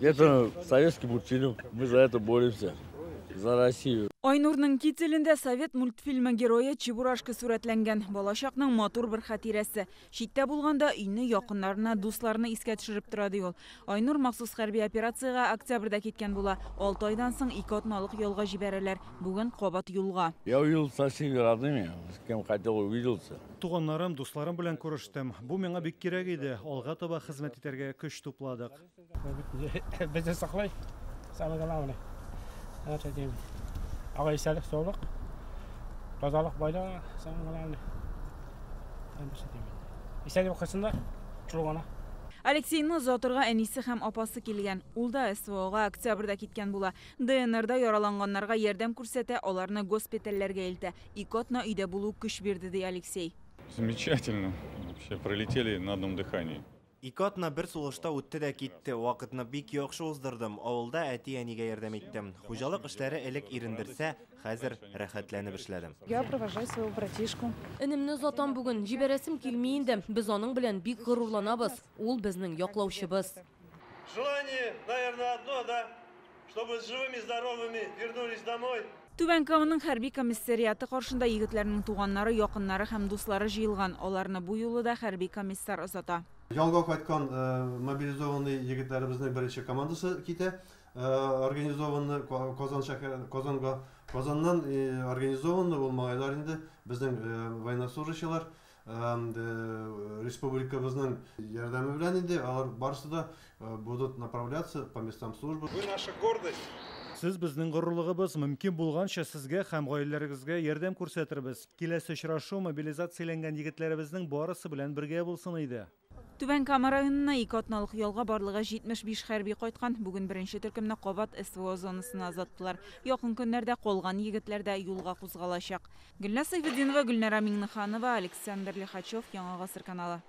Это советский мультфильм. Мы за это боремся. За Россию. Айнурның кителендә совет мультфильмы герое Чебурашка сурәтләнгән. Балачакның матур бер хатирәсе. Читтә булганда өйне, якыннарына, дусларны искә төшереп тора ди ул. Айнур махсус хәрби операциягә октябрьдә киткән була. 6 айдан соң 2 атналык ялга җибәрәләр. Бүген кабат юлга. Я увидел со всеми родными, с кем хотел увидеться. Туганнарым, дусларым белән күрештем. Бу миңа бик кирәк иде. Алга таба хезмәт итәргә көч тупладык. Безне саклай. Самое главное. Это дим. Ага исәлек, саулык. Тазалык, байлык, самое главное. Исәлек кылсыннар, шул гына. Алексейны озатырга әнисе һәм апасы килгән. Ул да СВОга октябрьдә киткән була. ДНРда яраланганнарга ярдәм күрсәтә, аларны госпитальләргә илтә. 2 атна өйдә булу көч бирде, ди Алексей. Замечательно. Вообще пролетели на одном дыхании. 2 атна бер сулышта үтте дә китте. Вакытны бик яхшы уздырдым. Авылда әти-әнигә ярдәм иттем. Хуҗалык эшләре элек ирендерсә, хәзер рәхәтләнеп эшләдем. Я провожаю своего братишку. Энемне озатам бүген. Җибәрәсем килми инде. Без аның белән бик горурланабыз. Ул безнең яклаучыбыз. Желание, наверное, одно, да? Чтобы живыми, здоровыми вернулись домой. Түбән Каманың хәрби комиссариаты каршында егетләрнең туганнары, якыннары һәм дуслары җыелган. Аларны бу юлы да хәрби комиссар озата. Ялга кайткан мобилизованный егетләребезнең беренче командасы китә. Организованный Казан шәһәре, Казанга, Казаннан организованный ул малайлар инде безнең военнослужащийлар, республикабызның ярдәме белән инде алар барысы да будут направляться по местам службы. Вы наша гордость. Сез безнең горурлыгыбыз, мөмкин булганча сезгә һәм гаиләләрегезгә ярдәм күрсәтербез. Киләсе очрашу мобилизацияләнгән егетләребезнең барысы белән бергә булсын иде. Түбән Кама районына 2 атналык ялга барлыгы 75 хәрби кайткан. Бүген беренче төркемне кабат СВО зонасына озаттылар. Якын көннәрдә калган егетләр дә юлга кузгалачак. Гөлназ Сәйфетдинова, Гөлнара Миңнеханова, Александр Лихачев, Яңа Гасыр каналы.